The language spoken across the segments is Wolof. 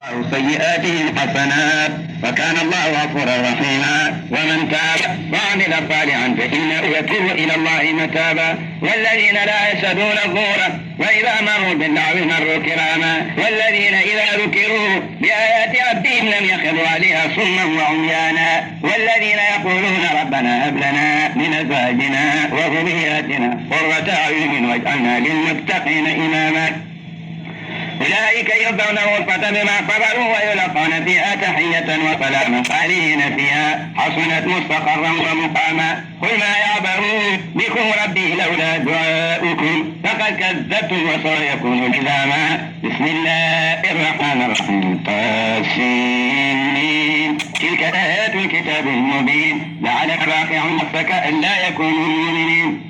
سيئاتهم حسنات وكان الله غفورا رحيما ومن تاب وعمل صالحا فإنه يتوب إلى الله متابا والذين لا يشهدون الزور وإذا مروا باللغو مروا كراما والذين إذا ذكروا بآيات ربهم لم يخروا عليها صما وعميانا والذين يقولون ربنا هب لنا من أزواجنا وذرياتنا قرة أعين واجعلنا للمتقين إماما أولئك يرضون غرفة بما صبروا ويلقون فيها تحية وسلاما خالدين فيها حسنت مستقرا ومقاما قل ما يعبأ بكم ربي لولا دعاؤكم فقد كذبتم وسيكون لزاما بسم الله الرحمن الرحيم طاسين تلك آيات الكتاب المبين لعلك باقع نفسك ألا يكونوا مؤمنين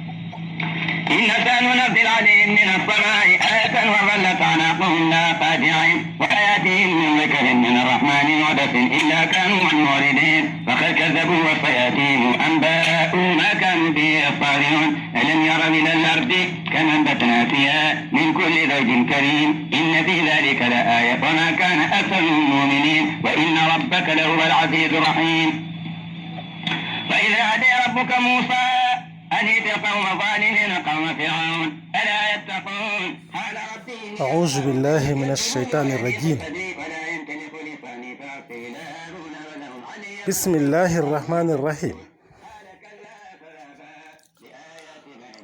إن سننزل عليهم من السماء آية وظلت أعناقهم لا خاشعين وآياتهم من ذكر من الرحمن محدث إلا كانوا معرضين فقد كذبوا وسيأتيهم أنباء ما كانوا به يستهزئون ألم يروا إلى الأرض كما أنبتنا فيها من كل زوج كريم إن في ذلك لآية وما كان أكثرهم مؤمنين وإن ربك لهو العزيز الرحيم وإذا هدي ربك موسى أن ائت القوم الظالمين قوم فرعون ألا يتقون قال ربي أعوذ بالله من الشيطان الرجيم. بسم الله الرحمن الرحيم.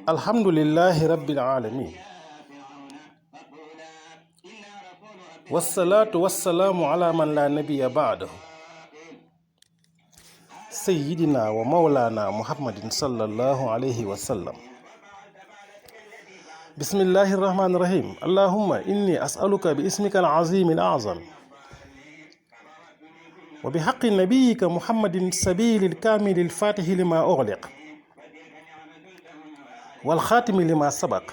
الحمد لله رب العالمين والصلاة والسلام على من لا نبي بعده سيدنا ومولانا محمد صلى الله عليه وسلم. بسم الله الرحمن الرحيم. اللهم إني أسألك باسمك العظيم الأعظم وبحق نبيك محمد السبيل الكامل الفاتح لما أغلق والخاتم لما سبق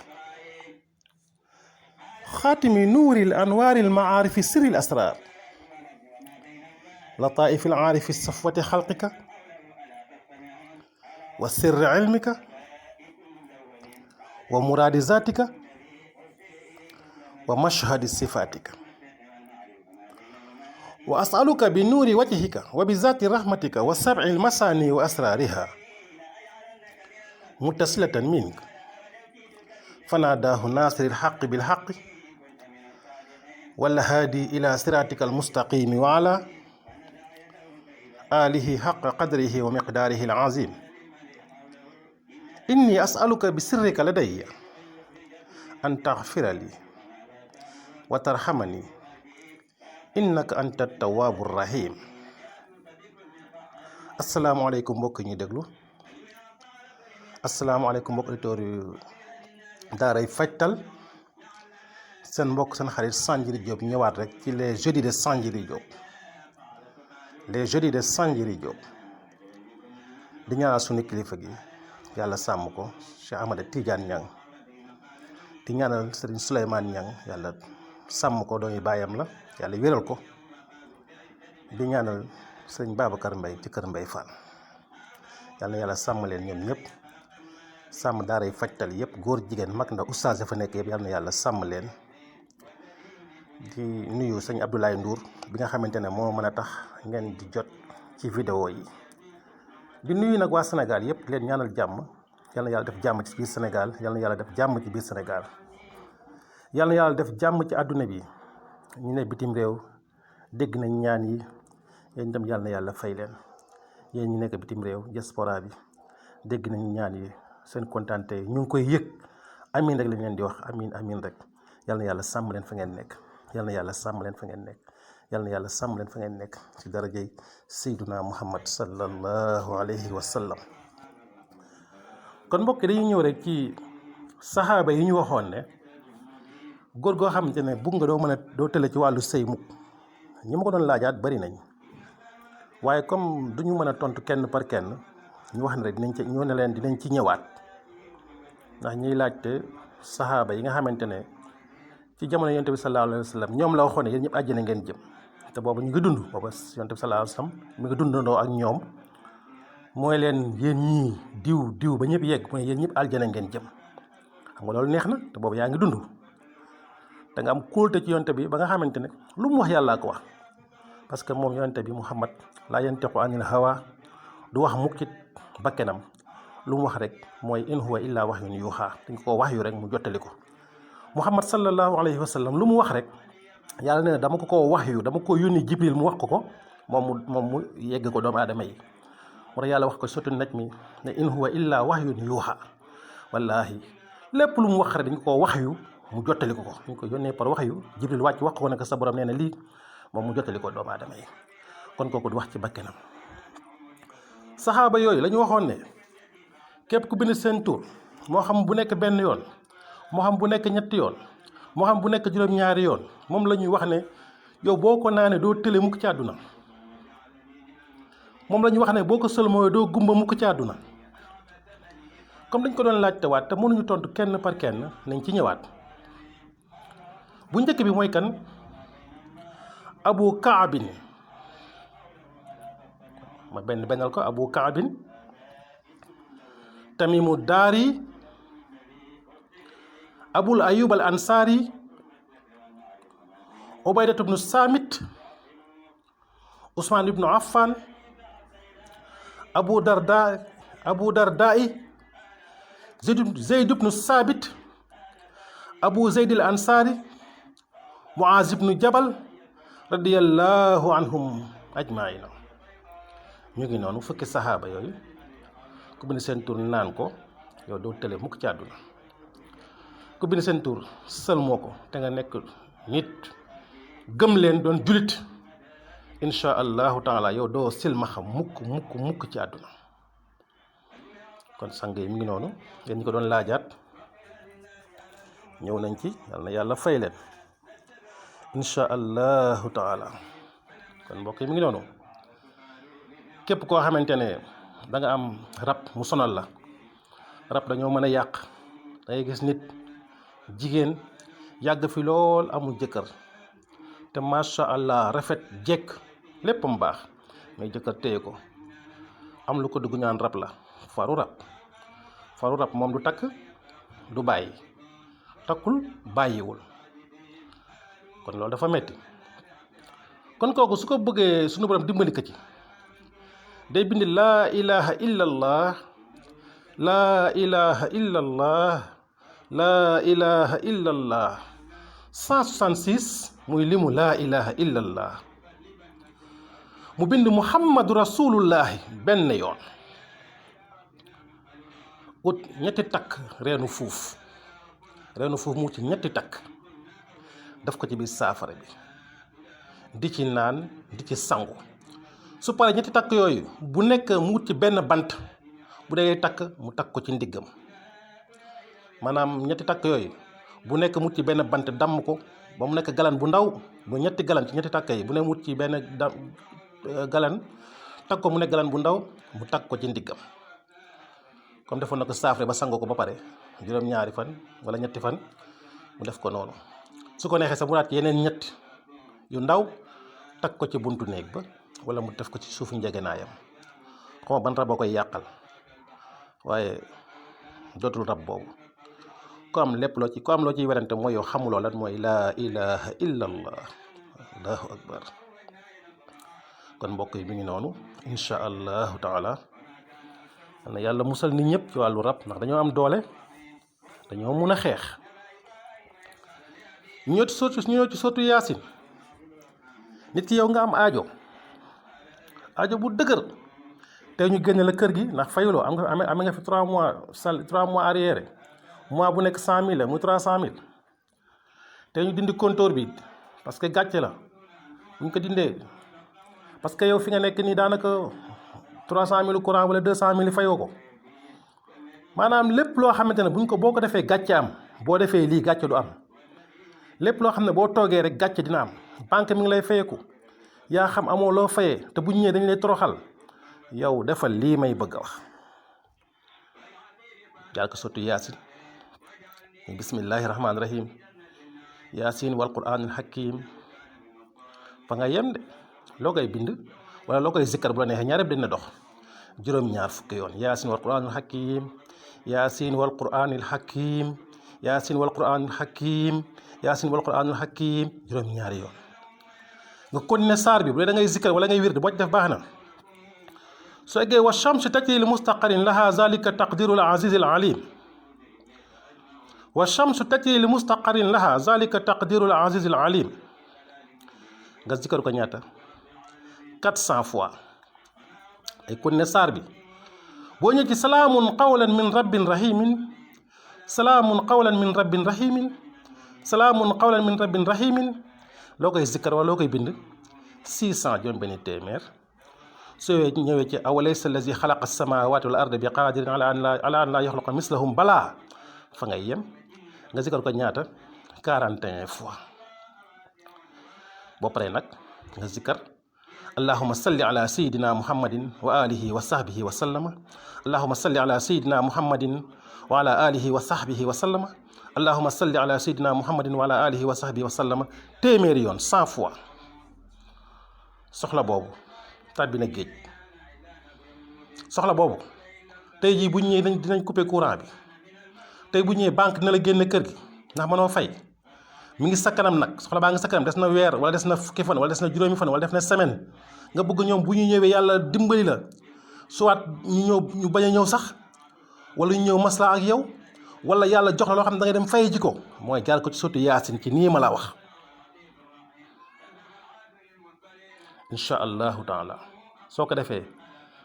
خاتم نور الأنوار المعارف سر الأسرار لطائف العارف الصفوة خلقك وسر علمك ومراد ذاتك ومشهد صفاتك وأسألك بنور وجهك وبذات رحمتك وسبع المساني وأسرارها متصلة منك فناداه ناصر الحق بالحق والهادي إلى صراطك المستقيم وعلى آله حق قدره ومقداره العظيم. إني أسألك بسرك لدي أن تغفر لي وترحمني إنك أنت التواب الرحيم. السلام عليكم mbokk ñi déglu. Assalaamu aleykum mbokk auditeurs yu daaray Fajtal. Seen mbokk seen xarit Sanjiri Diop ñëwaat rek ci les jeudis de Sanjiri Diop. Les jeudis de Sanjiri Diop. di ñaanal suñu kilifa gi yàlla sàmm ko Cheikh Ahmada Tidiane Niang. di ñaanal Serigne Souleymane Niang yàlla sàmm ko doomi baayam la yàlla wéral ko. di ñaanal Serigne Babacar Mbaye ci kër Mbaye Fall yàlla na yàlla sàmm leen ñoom ñëpp. sàmm daaray Fajtal yëpp góor jigéen mag ndaw oustaz fa nekk yëpp yàlla na yàlla sàmm leen. di nuyu sëñ Abdoulaye Ndour bi nga xamante ne moo mën a tax ngeen di jot ci vidéo yi. di nuyu nag waa Sénégal yëpp leen ñaanal jàmm yal na yàlla def jàmm ci biir Sénégal yal na yàlla def jàmm ci biir Sénégal yal na yàlla def jàmm ci àdduna bi. ñu ne bitim réew dégg nañ ñaan yi yéen itam yal na yàlla fay leen. yéen ñu nekk bitim réew diaspora bi dégg nañ ñaan yi seen kontaante ñu ngi koy yëg amin rek lañ leen di wax amin amin rek. yal na yàlla sàmm leen fa ngeen nekk yal na yàlla sàmm leen fa ngeen nekk yal na yàlla sàmm leen fa ngeen nekk ci darajay Seyduna Muhammad sallallahu alayhi wa sallam. kon mbokk dañuy ñëw rek ci saxaaba yi ñu waxoon ne góor goo xamante ne bugg nga doo tële ci wàllu sëy mukk. ñi ma ko doon laajaat bari nañ waaye comme duñu mën a tontu kenn par kenn ñu wax ne rek dinañ ci ñoo ne leen dinañ ci ñëwaat ndax ñuy laajte saxaaba yi nga xamante ne ci jamono yonent bi sallallahu alayhi wa sallam ñoom la waxoon ne yéen ñëpp àjjana ngeen jëm te boobu ñu ngi dund booba yonent bi sallallahu alayhi wa sallam mi ngi dundandoo ak ñoom mooy leen yéen ñii diw ba ñëpp yegg mooy yéen ñëpp àjjana ngeen jëm xam nga loolu neex na te boobu yaa ngi dund da nga am kóolte ci yonte bi ba nga xamante ne lu mu wax yàllaa ko wax parce que moom yonte bi Muhammad laa yantiqu anil hawa du wax mukkit bakkenam lu mu wax rek mooy in huwa illa wahyun yuuxa dañ ko wax yu rek mu jottali ko Muhammad sallallahu alayhi wa sallam lu mu wax rek yàlla nee na dama ko wax yu dama ko yónni Jibril mu wax ko moom mu yegg ko doomu aadama yi moo tax yàlla wax ko sotu naj mi ne in huwa illa wahyun yuuxa wallahi lépp lu mu wax rek dañ ko wax yu mu jottali ko dañ ko yónnee par wax yu Jibril wàcc wax ko ne ko sa borom nee na lii moom mu jottali ko doomu aadama yi kon kooku du wax ci bakkenam saxaaba yooyu la ñu waxoon ne képp ku bind seen tur moo xam bu nekk benn yoon moo xam bu nekk ñetti yoon moo xam bu nekk juróom-ñaari yoon moom la ñuy wax ne yow boo ko naanee doo tële mukk ci àdduna moom la ñuy wax ne boo ko sëlmoo doo gumba mukk ci àdduna comme dañ ko doon laajte waat te mënuñu tontu kenn par kenn nañ ci ñëwaat bu njëkk bi mooy kan Abu Kaabin ma bennal ko Abu Kaabin Tamimu Daari Abul Ayub al Ansari Ubaydatu bnu Samit Usmaan ibnu Affan Abu Dardai Zeyd ibnu Sabit Abu Zeyd al Ansari Muaz ibnu Jabal radiyallahu anhum ajmaina ñu ngi noonu fukki saxaaba yooyu ku bind seen tur naan ko yow doo tële mukk ci àdduna ku bind seen tur sëlmoo ko te nga nekk nit gëm leen doon julit insha allahu taala yow doo silmaxa mukk ci àdduna kon sang yi mi ngi noonu yéen ñi ko doon laajaat ñëw nañ ci yal na yàlla fay leen insha allahu taala kon mbokk yi mi ngi noonu képp koo xamante ne da nga am rab mu sonal la rab dañoo mën a yàq dangay gis nit jigéen yàgg fi lool amul jëkkër te macha allah rafet jekk lépp mu baax mais jëkkër téye ko am lu ko dugg ñaan rab la faru rab moom du takk du bàyyi takkul bàyyiwul kon loolu dafa metti kon kooku su ko bëggee suñu borom dimbali ko ci day bind laa ilaha illallah laa ilaha illallah laa ilaha illallah 166 muy limu laa ilaha illallah mu bind muhammadu rasulullahi benn yoon ut ñetti takk reenu fuuf mu ci ñetti takk daf ko ci biir saafara bi di ci naan di ci sangu su paree ñetti takk yooyu bu nekk mu wut ci benn bant bu dee takk mu takk ko ci ndiggam maanaam ñetti takk yooyu bu nekk mu wut ci benn bant damm ko ba mu nekk galan bu ndaw bu ñetti galan ci ñetti takk yi bu ne mu wut ci benn galan takk ko mu nekk galan bu ndaw mu takk ko ci ndiggam comme defoon na ko saafara ba sangoo ko ba pare juróom-ñaari fan wala ñetti fan mu def ko noonu su ko neexee sax mu naat yeneen ñett yu ndaw takk ko ci buntu néeg ba wala mu def ko ci suufu njegenaayam xaw ma ban rab boo koy yàqal waaye dootul rab boobu ku am loo ciy werante mooy yow xamuloo lan mooy laa ilaha illa allah allahu akbar kon mbokk yi mi ngi noonu insha allahu taala na yàlla musal nit ñëpp ci wàllu rab ndax dañoo am doole dañoo mun a xeex ñu ñëw ci sotu yaasin nit ki yow nga am aajo bu dëgër te ñu génne la kër gi ndax fayuloo am nga fi 3 mois arrière mois bu nekk 100 000 la muy 300 000 te ñu dindi compteur bi parce que gàcce la bu ñu ko dindee parce que yow fi nga nekk nii daanaka 300 000 courant wala 200 000 fayoo ko maanaam lépp loo xamante ne boo ko defee gàcce am boo defee lii gàcce du am lépp loo xam ne boo toogee rek gàcce dina am banque mi ngi lay fayeku yaa xam amoo loo fayee te bu ñëwee dañu lay toroxal yow defal lii may bëgg a wax daal ko sotti yaasin bismillahi rahmaani rahim yaasin wal quraanil hakim fa nga yem de loo koy bind wala loo koy zikkar bu la neexee ñaar yëpp dina dox juróom-ñaar fukki yoon yaasin wal quraanil hakim yaasin wal quraanil hakim yaasin wal quraanul hakim yaasin wal quraanul hakim juróom-ñaari yoon nga continuer saar bi bu dee da ngay zikkar wala ngay wird boo ci def baax na soo eggee wa shamsi tajri li mustaqarin laha zalika taqdirul azizil alim wa shamsu tajri li mustaqarin laha zalika taqdirul azizil alim nga zikkar ko ñaata 400 fois ay continuer saar bi boo ñëw ci salaamun qawlan min rabbin rahimin salaamun qawlan min rabbin rahimin salaamun qawlan min rabbin rahimin loo koy zikkar wala loo koy bind 600 juróom benn téeméer soo ñëwee ci awalaysa allazi xalaqa samawati wal arda bi qadirin ala an la yaxluqa mislahum balaa fa ngay yem nga zikkar ko ñaata 41 fois boo paree nag nga zikkar allahuma salli ala sayidina muhammadin wa alihi wa sahbihi wa sallama allahuma salli ala sayidina muhammadin wa ala alihi wa sahbihi wa sallama allahuma salli ala sayidina muhammadin wa ala alihi wa sahbihi wa sallama téeméeri yoon 100 fois soxla boobu tàbbi na géej soxla boobu tey jii bu ñëwee dinañ couper courant bi tey bu ñëwee banque dina la génn kër gi ndax mënoo fay mi ngi sa kanam nag soxla baa ngi sa kanam des na weer wala des na fukki fan wala des na juróomi fan wala def na semaine nga bëgg ñoom bu ñu ñëwee yàlla dimbali la soit ñu bañ a ñëw sax wala ñu ñëw maslaa ak yow wala yàlla jox la loo xam ne da ngay dem fay ji ko mooy jaar ko ci sotti yaasin ci nii ma la wax incha allahu taala soo ko defee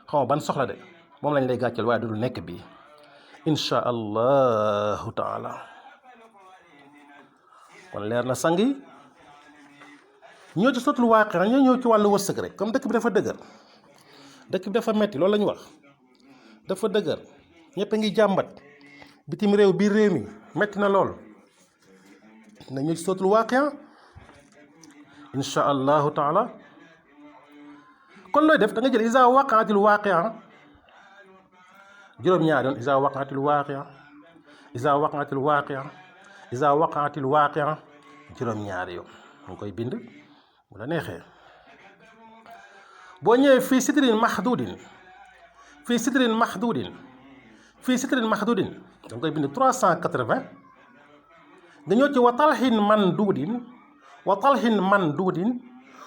xaw ma ban soxla de moom lañ lay gàcceel waaye du nekk bii incha allahu taala kon leer na sang yi ñoo ci sotul waaqi ñoo ñëw ci wàllu wërsëg rek comme dëkk bi dafa dëgër dëkk bi dafa metti loolu la ñu wax dafa dëgër ñëpp a ngi jàmbat bitim réew biir réew mi metti na lool na ñëw ci sotul waaqi incha allahu taala kon looy def da nga jël isa waqaatil waaqia juróom-ñaari yoon isa waqaatil waaqia isa waqaatil waaqia isa waqaatil waaqia juróom-ñaari yoon nga koy bind bu la neexee boo ñëwee fii sitrin mahdudin fii sitrin mahdudin fii sitrin mahdudin da nga koy bind 380 nga ñëw ci wa talhin mandudin wa talhin mandudin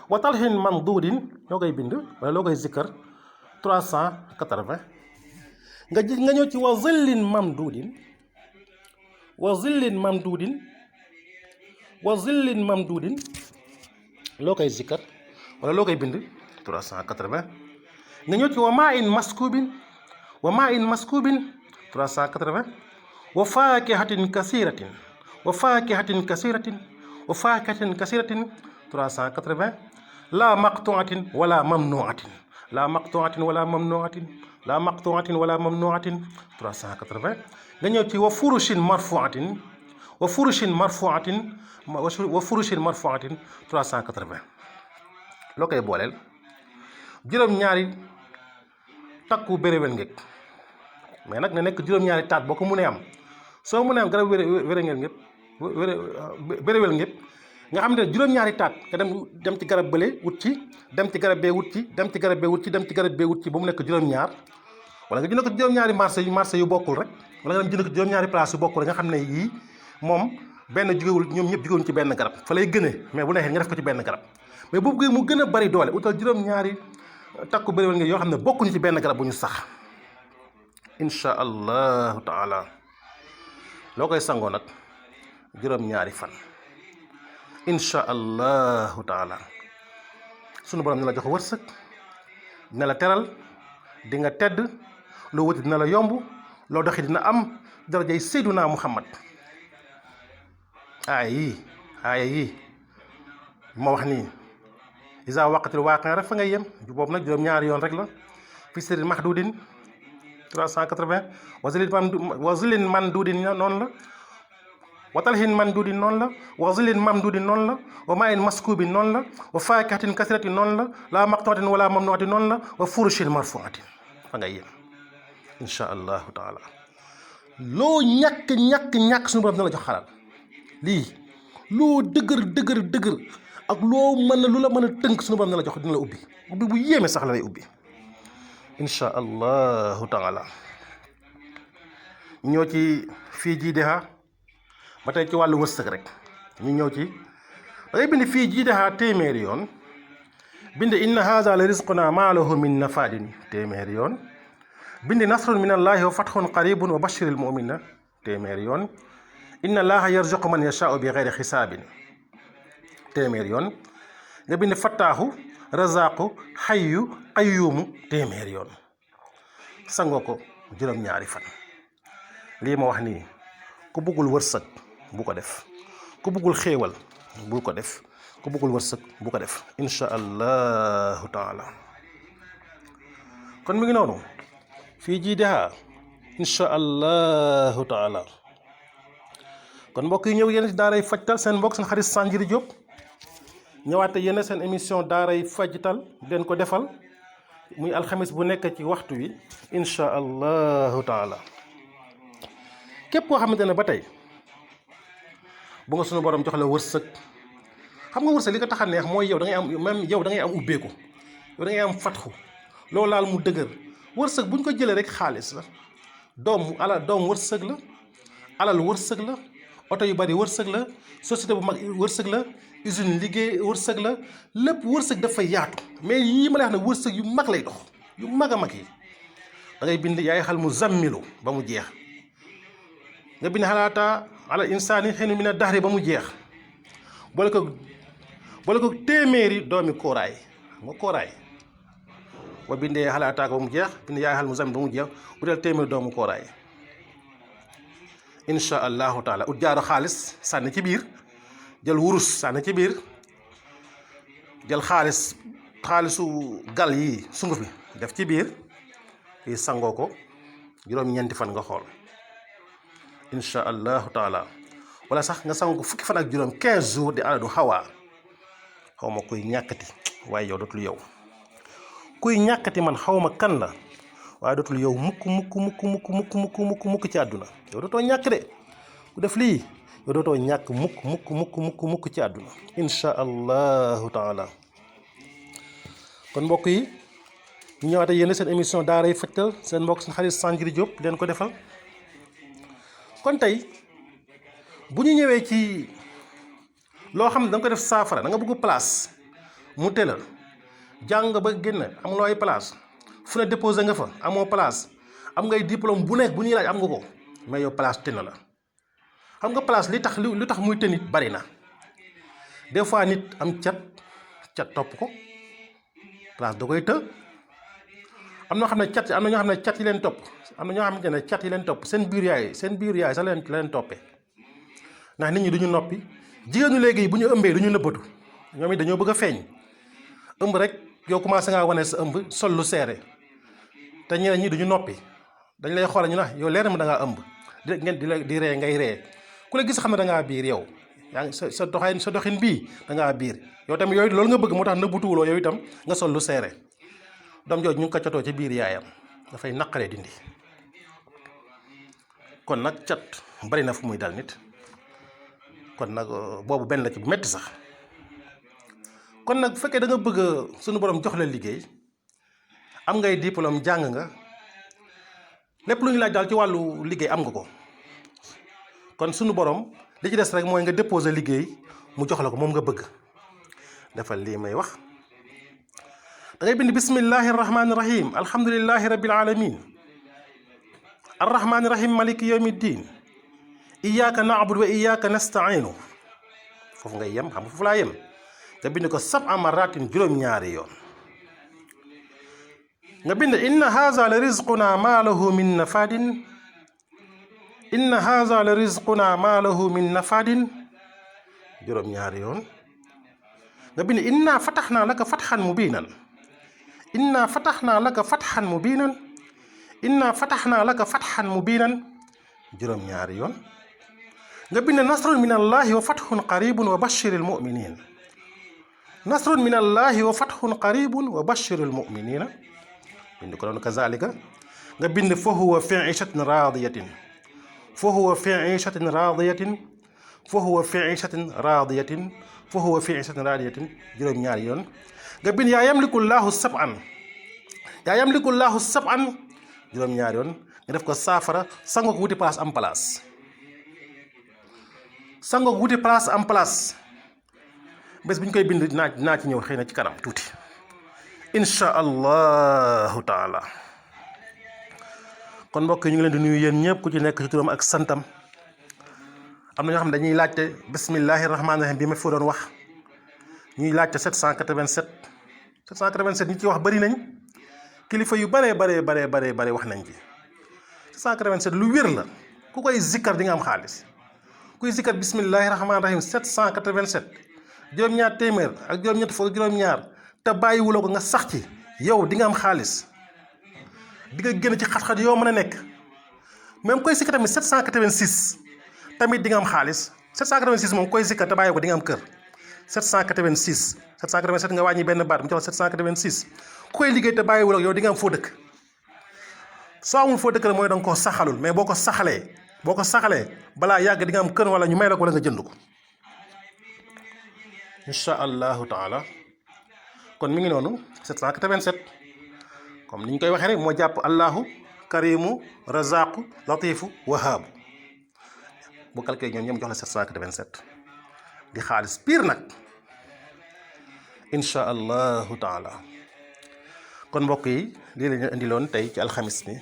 wa talhin mamdudin loo koy bind wala loo koy zikkar 380 nga ñëw ci wa zillin mamdudin wa zillin mamdudin wa zillin mamdudin loo koy zikkar wala loo koy bind 380 nga ñëw ci wa ma'in maskubin wa ma'in maskubin 380 wa fakihatin kasiratin wa fakihatin kasiratin wa fakihatin kasiratin 380 la maqtuatin wala mamnuatin la maqtuatin wala mamnuatin la maqtuatin wala mamnuatin 380 nga ñëw ci wa furushin marfuatin wa furushin marfuatin wa furushin marfuatin 380 loo koy booleel juróom-ñaari takku béréwél ngéeg mais nag na nekk juróom-ñaari taat boo ko mënee am soo mënee am garab béréwél ngéeg nga xam ne juróom-ñaari taat nga dem ci garab bële wut ci dem ci garab bee wut ci dem ci garab bee wut ci dem ci garab bee wut ci ba mu nekk juróom-ñaar wala nga jënd ko juróom-ñaari marché yu bokkul rek wala nga dem jënd ko juróom-ñaari place yu bokkul rek nga xam ne yii moom benn jugewul ñoom ñëpp jugewuñ ci benn garab fa lay gënee mais bu neexee nga def ko ci benn garab mais bu bëggee mu gën a bari doole utal juróom-ñaari takku bëriwel nga yoo xam ne bokkuñu ci benn garab bu ñu sax incha allahu taala loo koy sangoo nag juróom-ñaari fan incha allahu taala sunu borom dina la jox wërsëg dina la teral di nga tedd loo wuti dina la yomb loo doxi dina am darajay Seyduna Muhammad aaya yii ma wax nii isa waqatil waaqia rek fa ngay yem boobu nag juróom-ñaari yoon rek la fi sirrin mahdudin 380 wa zilin mandudin noonu la wa talhin mandudin noonu la wa zilin mamdudin noonu la wa ma'in maskubin noonu la wa fakihatin kasiratin noonu la la maqtuatin wala mamnuatin noonu la wa furushin marfuatin fa ngay yem insha allahu taala loo ñàkk suñu borom dina la jox xalal lii loo dëgër ak loo mën a lu la mën a tënk suñu borom dina la jox dina la ubbi bu yéeme sax la lay ubbi insha allahu taala ñoo ci fii Jideha ba tey ci wàllu wërsëg rek ñu ñëw ci da ngay bind fii jiidahaa téeméeri yoon bind inna haza la rizquna ma lahu min nafadin téeméeri yoon bind nasrun min allahi wa fathun qaribun wa bashiril mu'minina téeméeri yoon inna allaha yarzuqu man yashaa'u bi ghayri xisaabin téeméeri yoon nga bind fattaaxu razaqu xayyu qayyuumu téeméeri yoon sangoo ko juróom-ñaari fan lii ma wax nii ku bëggul wërsëg bu ko def ku bëggul xéewal bu ko def ku bëggul wërsëg bu ko def insha allahu taala kon mi ngi noonu fii jiidahaa insha allahu taala kon mbokk yi ñëw yéen ci daaray fajtal seen mbokk seen xarit Sanjiri Diop ñëwaate yéen seen émission daaray fajtal leen ko defal muy alxamis bu nekk ci waxtu wi insha allahu taala képp koo xamante ne ba tey bu nga sunu borom jox la wërsëg xam nga wërsëg li ko tax a neex mooy yow da ngay am même yow da ngay am ubbeeku yow da ngay am fatxu loolu laal mu dëgër wërsëg bu ñu ko jëlee rek xaalis la doom wërsëg la alal wërsëg la oto yu bari wërsëg la société bu mag wërsëg la usine liggéey wërsëg la lépp wërsëg dafa yaatu mais yii ma lay wax ne wërsëg yu mag lay dox yu mag a mag yi da ngay bind yaay xal mu zammilu ba mu jeex nga bind xalaata ala insaani xinu mina dahri ba mu jeex boole ko téeméeri doomi kooraay nga kooraay boo bindee xalaataaka ba mu jeex bind yaay xal mu zammilu ba mu jeex bu dee téeméeri doomu kooraay insha allahu taala ut jaaro xaalis sànni ci biir jël wurus sànni ci biir jël xaalisu gal yi sunguf bi def ci biir kii sangoo ko juróom-ñeenti fan nga xool insha allahu taala wala sax nga sango ko fukki fan ak juróom 15 jours di adadu xawaa xaw ma kuy ñàkkati waaye yow dootul yow kuy ñàkkati man xaw ma kan la waaye dootul yow mukk ci àdduna yow dootoo ñàkk de ku def lii yow dootoo ñàkk mukk ci àdduna insha allahu taala kon mbokk yi ñu ñëwaat yéen seen émission daaray fajtal seen mbokk seen xarit Sanjiri Diop leen ko defal kon tey bu ñu ñëwee ci loo xam ne da nga ko def saafara da nga bëgg place mu tëla jàng ba génn am looy place fu ne déposé nga fa amoo place am ngay diplôme bu nekk bu ñuy laaj am nga ko mais yow place tëna la xam nga place li tax muy të nit bari na des fois nit am cat topp ko place da koy të am na ñoo xam ne cat yi leen topp am na ñoo xamante ne cat yi leen topp seen biir yaay sax leen toppee ndax nit ñi duñu noppi jigéen ñi léegi bu ñu ëmbee du ñu nëbbatu ñoom it dañoo bëgg a feeñ ëmb rek yow commencé ngaa wane sa ëmb sol lu seere te ñeneen ñi duñu noppi dañ lay xoole ñu na yow leer na ma da ngaa ëmb di ree ngay ree ku la gis xam ne da ngaa biir yow yaa ngi sa doxin bii da ngaa biir yow tamit yooyu loolu nga bëgg moo tax nëbbutuwuloo yow itam nga sol lu seere doom jooju ñu ngi kaccatoo ci biir yaayam dafay naqaree dindi kon nag cat bari na fu muy dal nit kon nag boobu benn la ci bu metti sax kon nag bu fekkee da nga bëgg suñu borom jox la liggéey am ngay diplôme jàng nga lépp lu ñu laaj daal ci wàllu liggéey am nga ko kon suñu borom li ci des rek mooy nga déposer liggéey mu jox la ko moom nga bëgg defal lii may wax da ngay bind bismillahi rahmani rahim alhamdulillahi rabbil alamin arrahmani rahim maliki yawmi ddin iyyaka na'budu wa iyyaka nasta'inu foofu ngay yem xam nga foofu laa yem nga bind ko 7 maratin juróom-ñaari yoon nga bind inna haza la rizquna ma lahu min nafadin inna haza la rizquna ma lahu min nafadin juróom-ñaari yoon nga bind inna fataxna laka fatxan mubinan inna fataxna laka fatxan mubinan inna fataxna laka fatxan mubinan juróom-ñaari yoon nga bind nasrun min allahi wa fatxun qaribun wa bashir al muminin nasrun min allahi wa fatxun qaribun wa bashir al muminina bind ko doon kazalika nga bind fa huwa fi ishatin radiyatin fa huwa fi ishatin radiyatin fa huwa fi ishatin radiyatin fa huwa fi ishatin radiyatin juróom-ñaari yoon nga bind yaa yamliku llaahu sab'an juróom-ñaari yoon nga def ko saafara sango ko wuti place am place sangoog wuti place am place bés bu ñu koy bind dinaa ci ñëw xëy na ci kanam tuuti insha allahu taala. kon mbokk yi ñu ngi leen di nuyu yéen ñëpp ku ci nekk ci turam ak santam. am na ñoo xam ne dañuy laajte bismillahi rahmaani rahim bi ma fi doon wax ñuy laajte 787 ñi ci wax bëri nañ kilifa yu baree wax nañ ci 787 lu wér la ku koy zikkar di nga am xaalis kuy zikkar bismillahi rahmaani rahim 787 juróom-ñaar téeméer ak juróom-ñett fukk juróom-ñaar te bàyyiwuloo ko nga sax ci yow di nga am xaalis di nga génn ci xat-xat yoo mën a nekk même koy zikkar tamit 786 tamit di nga am xaalis 786 moom koy zikkar te bàyyi ko di nga am kër 787 nga wàññi benn baat mu jox la 786 ku koy liggéey te bàyyiwul ak yow di nga am foo dëkk soo amul foo dëkk rek mooy da nga koo saxalul mais boo ko saxalee balaa yàgg di nga am kër wala ñu may la ko wala nga jënd ko insha allahu taala. kon mi ngi noonu 787 comme ni ñu koy waxee rek moo jàpp allahu karimu razaqu latifu wahaabu bu calculé ñoom ñoom jox la 787 di xaalis pire nag insha allahu taala. kon mbokk yi lii la ñu indiloon tey ci alxamis ni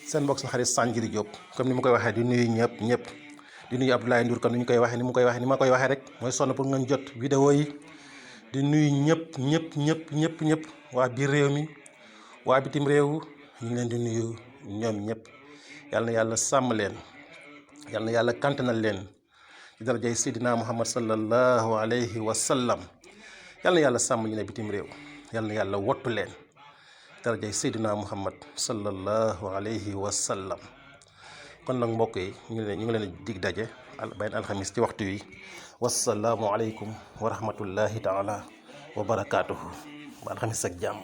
seen mbokk seen xarit Sanjiri Diop comme ni mu koy waxee di nuyu ñëpp di nuyu Abdoulaye Ndour comme ni ñu koy waxee ni ma koy waxee rek mooy sonn pour ngeen jot vidéo yi di nuyu ñëpp waa biir réew mi waa bitim réew ñu ngi leen di nuyu ñoom ñëpp. yal na yàlla sàmm leen, yal na yàlla kantanal leen ci darajay Seydina Muhammad sallallahu alayhi wa sallam. yal na yàlla sàmm ñu ne bitim réew, yal na yàlla wottu leen darajay Seydina Muhammad sallallahu alayhi wa sallam. kon nag mbokk yi ñu ngi leen dig daje benn alxamis ci waxtu wi. wassalaamu aleykum wa rahmatullahi taala wa barakaatuhu. ba alxamis ak jàmm.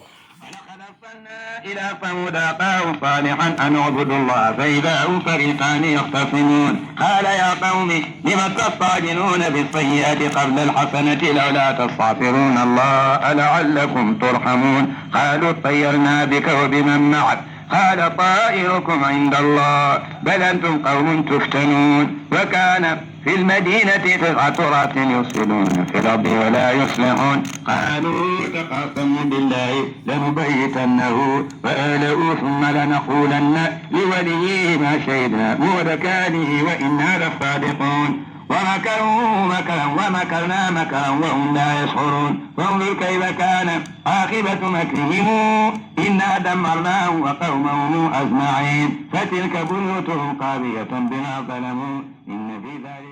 إلى ثمود أخاهم صالحا أن اعبدوا الله فإذا هم فريقان يختصمون قال يا قوم لم تستعجلون بالسيئات قبل الحسنة لولا تستغفرون الله لعلكم ترحمون قالوا اطيرنا بك وبمن معك قال طائركم عند الله بل أنتم قوم تفتنون وكان في المدينة 9 رهط يفسدون في الأرض ولا يصلحون قالوا تقاسموا بالله لنبيتنه وأهله ثم لنقولن لوليه ما شهدنا مهلكانه وإنا لصادقون ومكروا مكرا ومكرنا مكرا وهم لا يشعرون فانظر كيف كان عاقبة مكرهم إنا دمرناهم وقومهم أجمعين فتلك بيوتهم خاوية بما ظلموا إن في ذلك